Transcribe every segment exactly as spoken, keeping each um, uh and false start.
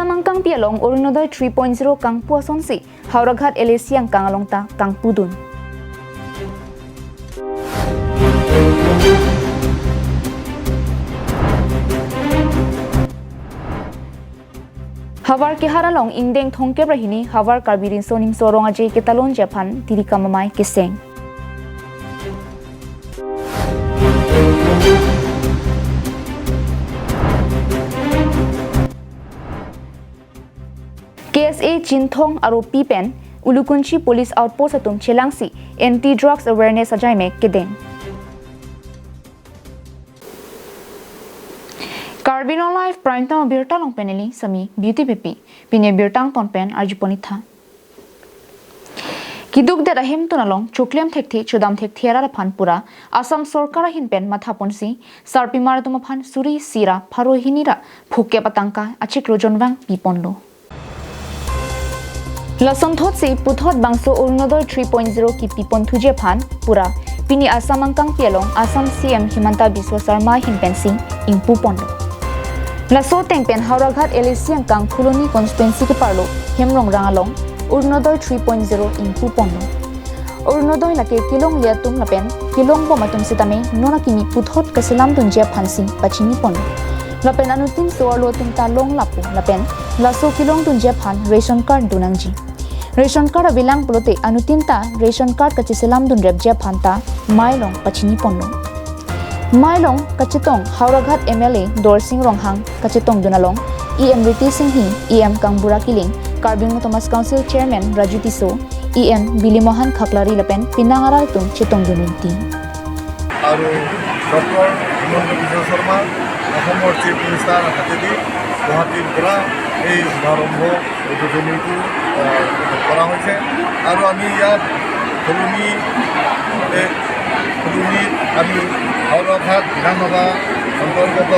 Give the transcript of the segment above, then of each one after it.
Assam angkangpi along Orunodoi three point zero kangpu asonsi Howraghat L A C angkang along ta kangpudun. Havar kehat along ingdeng thomkep ra hini Havar Karbi Riso Nimso Rong Aje ketalonji aphan Tirikam Amei keseng. K S A Chinthong aropi pen Ulukunchi Police Outpost atum chelangsi Anti Drugs Awareness ajaimek kedeng. Karbi Anglong Live Prime Time abirta along pen neli Sami Beauty Beypi. Pini abirta angton pen arjupon-ik tha. Keduk det ahemtun along choklem thekthe chodam thekthe arat aphan pura Assam sorkar ahin pen mathaponsi sarpimar atum aphan suri isi ra pharo hini ra phokep atangka achiklo jonvang piponlo. Lasonthotsi puthot bangso Orunodoi three point zero kepipon thuji aphan pura pini Assam angkangpi along Assam C M Himanta Biswa Sarma ahin pensi ingpuponlo. Laso ateng pen Howraghat L A C angkang Phuloni constituency keparlo Hemrongrang along Orunodoi three point zero ingpuponlo. Orunodoi lake kelongle atum lapen kelongbom atum sitame non akimi puthot kachelamdunji aphansi pachiniponlo. Lapen anuttin so-arlo atum ta longlapo lapen laso kelongdunji aphan ration card donangji. Ration card avelang pulote anuttin ta ration card kachechelamdunrepji aphan ta mei along pachiniponlo. Mei along kachetong Howraghat M L A Dorsing Ronghang kachetongdun along E M Ritesh Enghi, E M Kangbura Killing, Karbi Anglong Autonomous Council Chairman Raju Tisso, E M Bili Mohan Khaklari lapen penang arat atum chetongdun rinti. আৰু ডক্টৰ হিমন্ত বিশ্ব শৰ্মা অসমৰ chief minister হাতেদি গুৱাহাটীৰ পৰা এই শুভাৰম্ভ উদ্বোধনীটো, আহ, কৰা হৈছে। আৰু আমি ইয়াত ফুলনি, এই ফুলনিত আমি হাওৰাঘাট বিধানসভা অন্তৰ্গত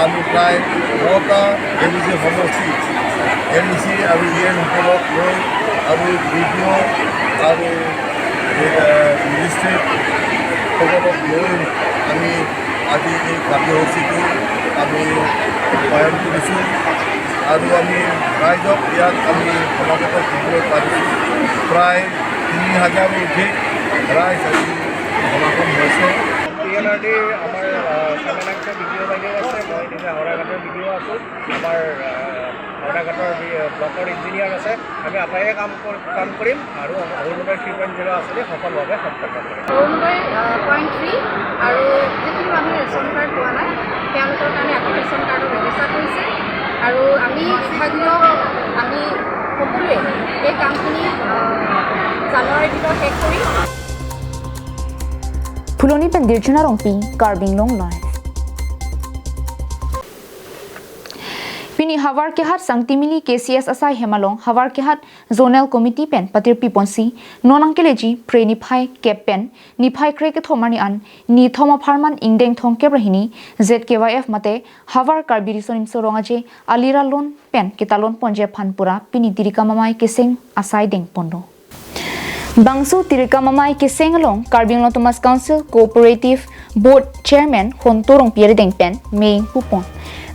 আমি প্ৰায় নটা এম ই চি সমষ্টি, এম ই চি আৰু ই এমসকলক লৈ আৰু বি ডি অ আৰু, এ, মেজিষ্ট্ৰেটসকলক লৈ আমি আজি এই কাৰ্যসূচীটো আমি ৰূপায়ণ কৰিছোঁ। আৰু আমি ৰাইজক ইয়াত আমি সমাগত কৰিবলৈ পাৰিছোঁ। প্ৰায় তিনি হাজাৰৰ অধিক ৰাইজ আজি সমাগম হৈছে। পি এন আৰ ডিৰ আমাৰ, আহ, চামেলাংচা বি ডি অ বাইদেউ আছে, মই নিজে হাওৰাঘাটৰ বি ডি অ আছোঁ। আমাৰ, আহ, হাওৰাঘাটৰ বি-, ব্লকৰ ইঞ্জিনিয়াৰ আছে। আমি আটাইয়ে কাম কৰ-, কাম কৰিম আৰু অৰুণোদয় থ্ৰী পইণ্ট জিৰ' আঁচনি সফলভাৱে সম্পন্ন কৰিম। অৰুণোদয়, আহ, পইণ্ট থ্ৰী আৰু যিখিনি মানুহে ৰেচন কাৰ্ড পোৱা নাই, তেওঁলোকৰ কাৰণে আকৌ ৰেচন কাৰ্ডৰ ব্যৱস্থা কৰিছে। আৰু আমি বিভাগীয়, আমি সকলোৱে এই কামখিনি, আহ, জানুৱাৰীৰ ভিতৰত শেষ কৰিম। Phuloni pen Dirchuna Rongpi, Karbi Anglong Live. Pini Havar Kehat Sangtimili K C S asai hem along Havar Kehat Zonal Committee pen patirpiponsi non nangkeleji phre niphai kep pen niphai krekethom arni an nithom apharman ingdeng thomkep ra hini Z K Y F mate Havar Karbi Riso Nimso Rong Aje Aliralon pen ketalonponji aphan pura pini Tirikam Amei keseng asai dengponlo. Bangso Tirikam Amei keseng along Karbi Anglong Autonomous Council Cooperative Board Chairman Honto Rongpi arideng pen mei ingpupon.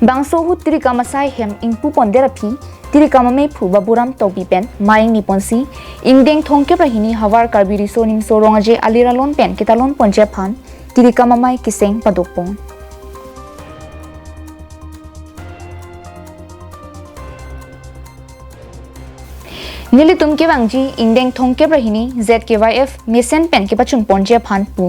Bangso ahut Tirikam asai hem ingpupondet aphi Tirikam ameiphu Baburam Tokbi pen mei ingniponsi ingdeng thomkep ra hini Havar Karbi Riso Nimso Rong Aje Aliralon pen ketalonponji aphan Tirikam Amei keseng padopon. Nelitum kevangji ingdeng thomkep ra hini Z K Y F mesen pen kepachunponji aphan pu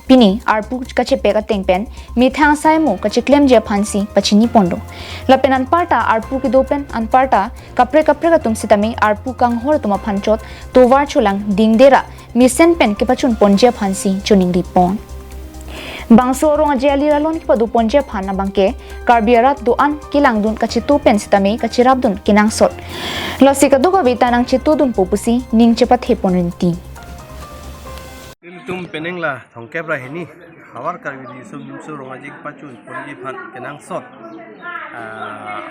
pini arpu kachepek ateng pen methang asai mo kacheklemji aphansi pachiniponlo. Lapen anparta arpu kedo pen anparta kaprek kaprek atum sitame arpu kanghor atum aphan chot tovar cholang dingde ra mesen pen kepachunponji aphansi choningripon. Bangso Rong Aje Aliralon kepadoponji aphan abangke Karbi arat do-an kelangdun kacheto pen sitame kacherapdun kenangsot. Lasi kadokave ta nangchetodunpo pusi ning chepathepon rinti. Ilitum penang la thomkep ra hini Havar Karbi Riso Nimso Rong Aje kepachunponji aphan kenangsot, ah,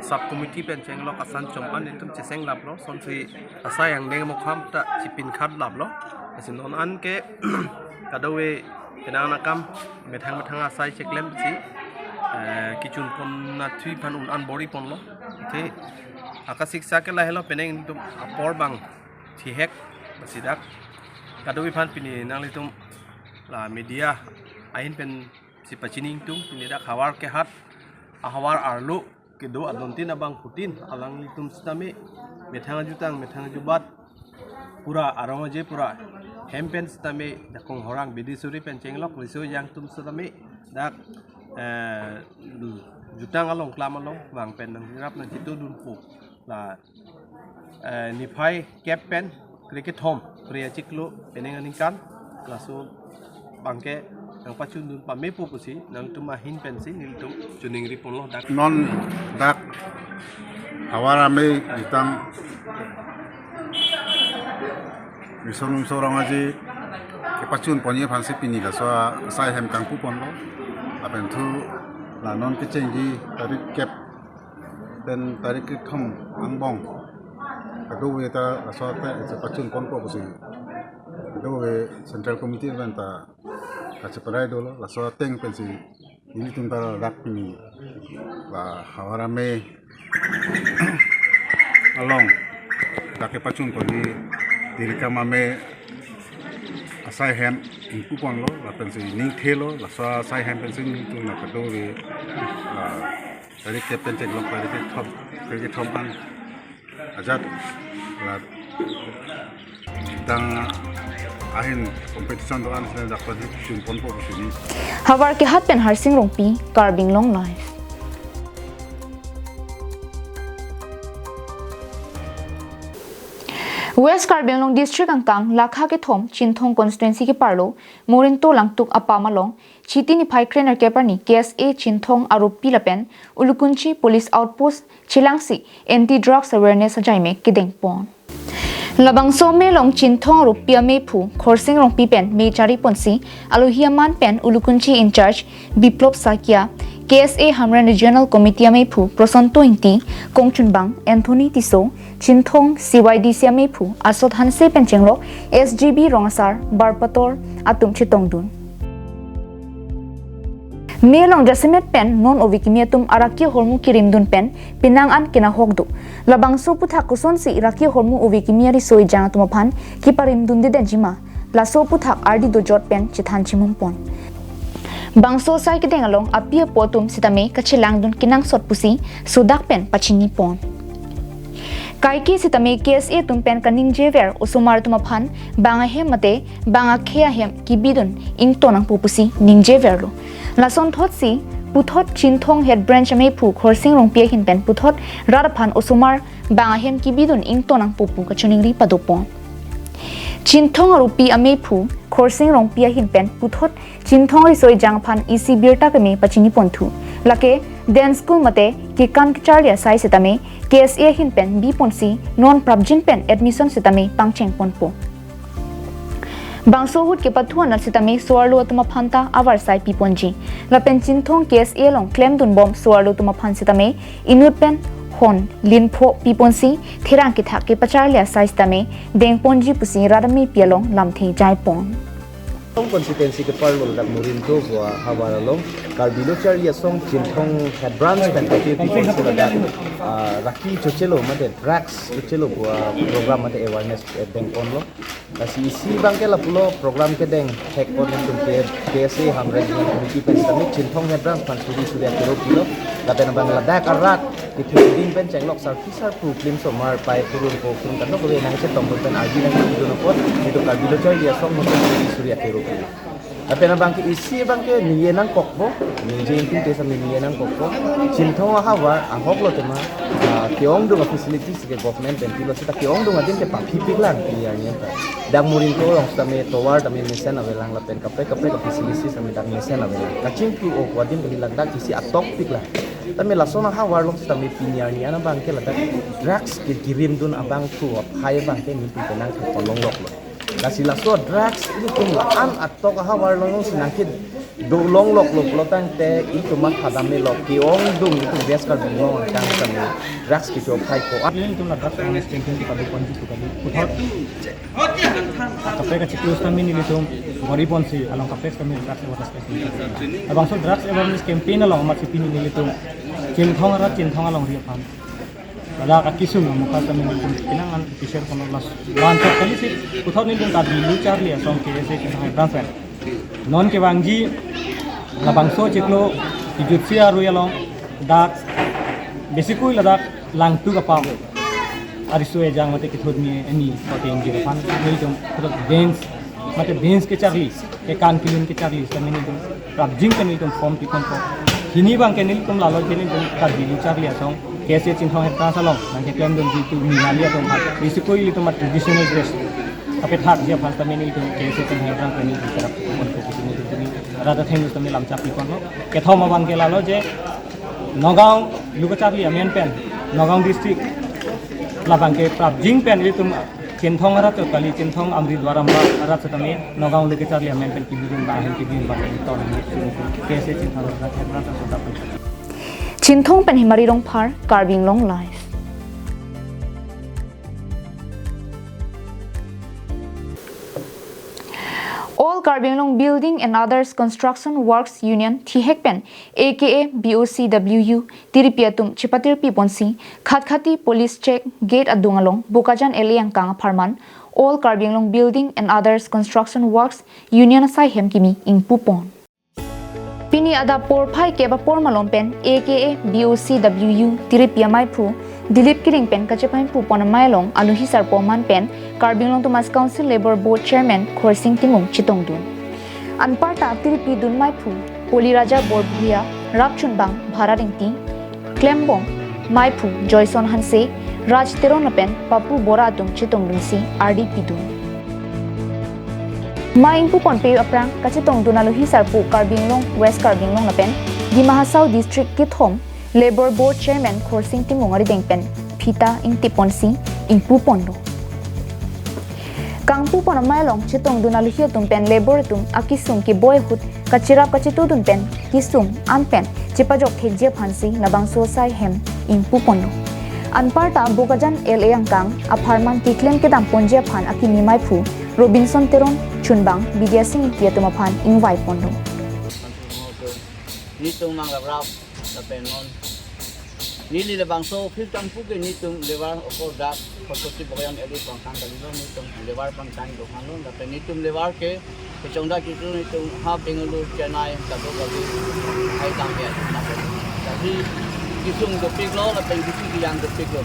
sub committee pen chenglok asan chom an ilitum chesenglaplo, sonsi asai angdeng mokham ta chipinkhatlaplo. Lasi non an ke kadokave penang akam methang methang asai cheklemsi Eh, kechun pon athri aphan un-an bor-i ponlo. Athe akasiksa ke lahelo, penang ilitum apor bang thihek, basi dak kadokave aphan pini nanglitum la media ahin pensi pachini ingtung, pini dak havar kehat, ahavar arlo kedo adontin abangphutin alanglitum sitame methang ajutang, methang ajubat, pura arong aje pura hem pen sitame dakong horang bidi suri pen chenglok riso ejang atum sitame dak, eh, jutang along, klam along vang pen nangrap nangchitudunpo. La, eh, niphai kep pen krekethom, Phre achiklo, penang aningkan, laso abangke nangpachundun pamepo pusi nangtum ahin pensi nelitum choningri ponlo dak. Non dak havar amei jutang riso nungso rong aje kepachun ponji aphansi pini laso asai hem kangpu ponlo. Lapen thu la non kechengji tarik kep pen tarik kethom angbong kadokave ta laso ate kepachun ponpo pusi kadokave Central Committee pen ta kacheparai dolo. Laso ateng pensi nelitum ta dak pini la havar amei along dak kepachun ponji Tirikam amei asai hem ingpu ponlo, lapensi ningthelo, laso asai hem pensi nelitum la kadokave la tarik kep pen chenglok tarik kethom, tarik kethom an ajat la jutang ahin competition do-an sene dak pachun ponpo pusi ni. Havar kehat pen Harsing Rongpi, Karbi Anglong Live. West Karbi Anglong District angkang Lakha kethom Chinthong constituency keparlo Morinto Langtuk apam along Chiti niphai krenerkep arni K S A Chinthong aropi lapen Ulukunchi Police Outpost chelangsi Anti Drugs Awareness ajaimek kedeng pon. Labangso amei along Chinthong aropi ameiphu Khorsing Rongpi pen mei chari ponsi alohi aman pen Ulukunchi in-charge Biplop Saikia, K S A Hamren Regional Committee ameiphu Prosonto Ingti, kongchunbang Anthony Tisso, Chinthong C Y D C ameiphu Asot Hanse pen chenglok S G B rong asar barpator atum chetongdun. Mei along jasemet pen non ove kimi atum araki ahormu kirimdun pen penang an kenahok do. Labangso aphuthak kosonsi araki ahormu ove kimi ariso ejang atum aphan kiparimdunde denjima, laso aphuthak ardi dojot pen chethan chimum pon. Bangso asai kedeng along api apo atum sitame kachelangdun kenangsot pusi sodak pen pachini pon. Kaike sitame K S A atum pen kaningjever osomar atum aphan bang ahem mate bang akhei ahem kibidun ingto nangpo pusi ningjeverlo. Lasonthotsi puthot Chinthong Head Branch ameiphu Khorsing Rongpi ahin pen puthot rat aphan osomar bang ahem kibidun ingto nangpo pu kachoningri padopon. Chinthong aropi ameiphu Khorsing Rongpi ahin pen puthot Chinthong riso ejang aphan isi birta keme pachini ponthu. Lake dance school mate kekan kecharli asai sitame K S A ahin pen bi ponsi non prapjin pen admission sitame pangcheng ponpo. Bangso ahut kepathu anat sitame so-arlo atum aphan ta avarsai pi ponji. Lapen Chinthong K S A along klemdunbom so-arlo atum aphan sitame inut pen hon linpho pi ponsi therang kethak kepacharli asai sitame deng ponji pusi rat amepi along lamthe jai pon. Chinthong constituency keparlo ladak Morinto pu ahavar along Karbi Lo Charli Asong Chinthong Head Branch pen kati pi ponsi ladak, ah, raki chochelo mate drugs chochelo pu program mate awareness, eh, deng ponlo. Lasi isi abangke lapulo program kedeng thek pon atum ke K S A Hamren Committee pen sitame Chinthong Head Branch aphan suri suri akero pilo. Lapen abang ladak arat kethe keding pen chenglok sarpi sarpo klimsomar pai purun po purun kadokave nangchetongdun pen ardi nangchedun apot itum Karbi Lo Charli Asong atum suri suri akero pilo. Lapen abangke isi abangke ningje nangkokpo, ningje ingting te sitame ningje nangkokpo. Chinthong ahavar ahok lo tema, ah, ke-ongdung a-facilities ke government pen pilo seta ke-ongdung adim ke paphipiklang pini arni ta. Dak Morinto along sitame tovar tame mesen avelang lapen kaprek kaprek a-facilities tame dak mesen avelang. Kachingki o ko adim ke hilang dak isi atokpiklang. Tame lason ahavar along sitame pini arni an abangke ladak drugs ke kirimdun abangphu aphai abangke nelitum penang ke kolongloklo. Lasi laso drugs ilitum la-an atok ahavar along si nangkedolongloklo pulotangte itum mathadamelo ke-ongdung itum West Karbi Anglong angkang sitame drugs kecho aphai ko. Ilitum la drugs awareness campaign kepadopon ji pu kali. Puthot kaprek kachitu sitame nelitum Bori ponsi along kaprek kami drugs awareness campaign. Labangso drugs awareness campaign along amatsi pini nelitum Chinthong arat Chinthong alongri aphan, ladak akesung amokha kami nelitum pinangan pishare kono las banchot kalisi puthot nelitum Karbi Lo Charli Asong K S A Chinthong branch pen. Non kevangji labangso chiklo kejutsi arui along dak besikui ladak langtuk apam ariso ejang mate kethurni ani kote ingjir aphan nelitum puthot bench mate bench kecharli, kekan kelun kecharli sitame nelitum prapjin ke nelitum form piponpo. Hini abang ke nelitum lalo ke nelitum Karbi Lo Charli Asong K S A Chinthong Head Branch along nangkeklemdunji tu minali atum aphan, besikui ilitum a traditional dress apethakji aphan sitame nelitum K S A Chinthong Head Branch ke nelitum serap piponpo, kisi nelitum tumi rada thengno sitame lamchak piponpo. Kethom abang ke lalo je Nagaon Lo Kacharli amen pen Nagaon district labang ke prapjin pen ilitum Chinthong arat chot kali, Chinthong Amri Duar Amra arat sitame Nagaon Lo Kacharli amen pen kibidun ba ahem kibidun ba ton K S A Chinthong arat arat sitame. Chinthong pen Himari Rongphar, Karbi Anglong Live. All Karbi Anglong Building and Others Construction Works Union, thihek pen A K A B O C W U tiripi atum chepatirpi ponsi Khatkhati Police Check Gate adung along Bokajan L A angkang apharman All Karbi Anglong Building and Others Construction Works Union asai hem kimi ingpu pon. Pini adap porphai kep apor malom pen A K A B O C W U tiripi amaiphu Dilip Kiring pen kachepahemphu pon amei along alohi sarpo aman pen Karbi Anglong Autonomous Council Labour Board Chairman Khorsing Timung chetongdun. Anparta tiripi dun maiphu Poli Raja Borbhuya, rapchunbang Bharat Ingti, klembom maiphu Joyson Hanse, Raj Teron lapen Papu Bora atum chetongdunsi ardi pidun. Amei ingpu ponpe aphrang kachetongdun alohi sarpo Karbi Anglong, West Karbi Anglong lapen Dima Hasao District kethom Labour Board Chairman Khorsing Timung arideng pen phita ingtip ponsi ingpu ponlo. Kangpu pon amei along chetongdun alohi atum pen labour atum akesung keboi ahut kacherap kachetudun pen kesung an pen chepajok thekji aphansi labangso asai hem ingpu ponlo. Anparta Bokajan L A angkang apharman keklem kedam ponji aphan akimi maiphu Robinson Teron, chunbang Bidya Sing Ingti atum aphan ingvai ponlo. Nelitum mangaprap lapen non neli labangso office kangpu ke nelitum labour ako dak Khatkhati Bokajan L A pangkang kalilo, nelitum labour pangkang do kanglo, lapen nelitum labour ke kechongdak kitu nelitum ha Bengaluru, Chennai, kado kado hai tang ke lapen. Jadi kesung dopiklo lapen kesung kejang dopiklo.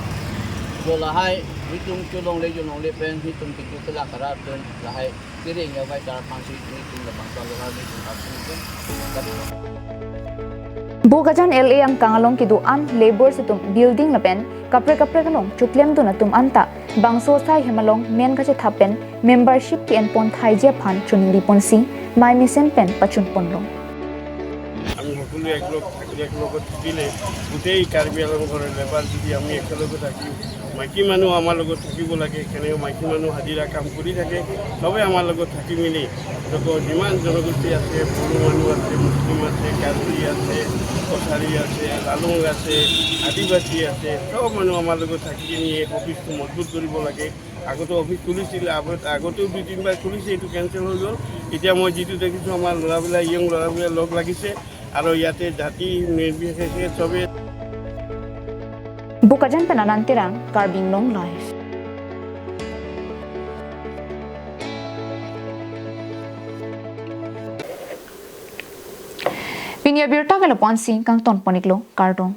Lo lahai nelitum cholongle cholongle pen nelitum kitu kelak arat atum lahai Kiring ya bai tar pangsi ni ting labang sa lora ni ting pangsi ni ting. Bokajan L A angkang along kedo-an labour atum building lapen kaprek kaprek along choklemdun atum anta bangso asai hem along men kachethap pen membership ke-en pon thaiji aphan choningri ponsi mei mesen pen pachun ponlo. আমি সকলোৱে একলগ থাকিলে একলগত থাকিলে গোটেই কাৰ্বি আংলঙৰ লেবাৰ যদি আমি একেলগে থাকি মাইকী মানুহ আমাৰ লগত থাকিব লাগে, কেনেকৈ মাইকী মানুহ হাজিৰা কাম কৰি থাকে, চবে আমাৰ লগত থাকি মেলি লগৰ যিমান জনগোষ্ঠী আছে, বড়ো মানুহ আছে, মুছলিম আছে, কাৰ্বি আছে, কছাৰী আছে, লালুং আছে, আদিবাসী আছে, চব মানুহ আমাৰ লগত থাকি কিনি এই অফিচটো মজবুত কৰিব লাগে। আগতে অফিচ খুলিছিল, আগত-, আগতেও দুই তিনিবাৰ খুলিছে, এইটো কেঞ্চেল হৈ গ'ল। এতিয়া মই যিটো দেখিছোঁ, আমাৰ ল'ৰাবিলাক, য়ং ল'ৰাবিলাক লগ লাগিছে আৰু ইয়াতে জাতি নিৰ্বিশেষে চবে Bokajan pen Anand Terang, Karbi Anglong Live. Pini abirta ke lapu-ansi kangton pon-iklo, kardom.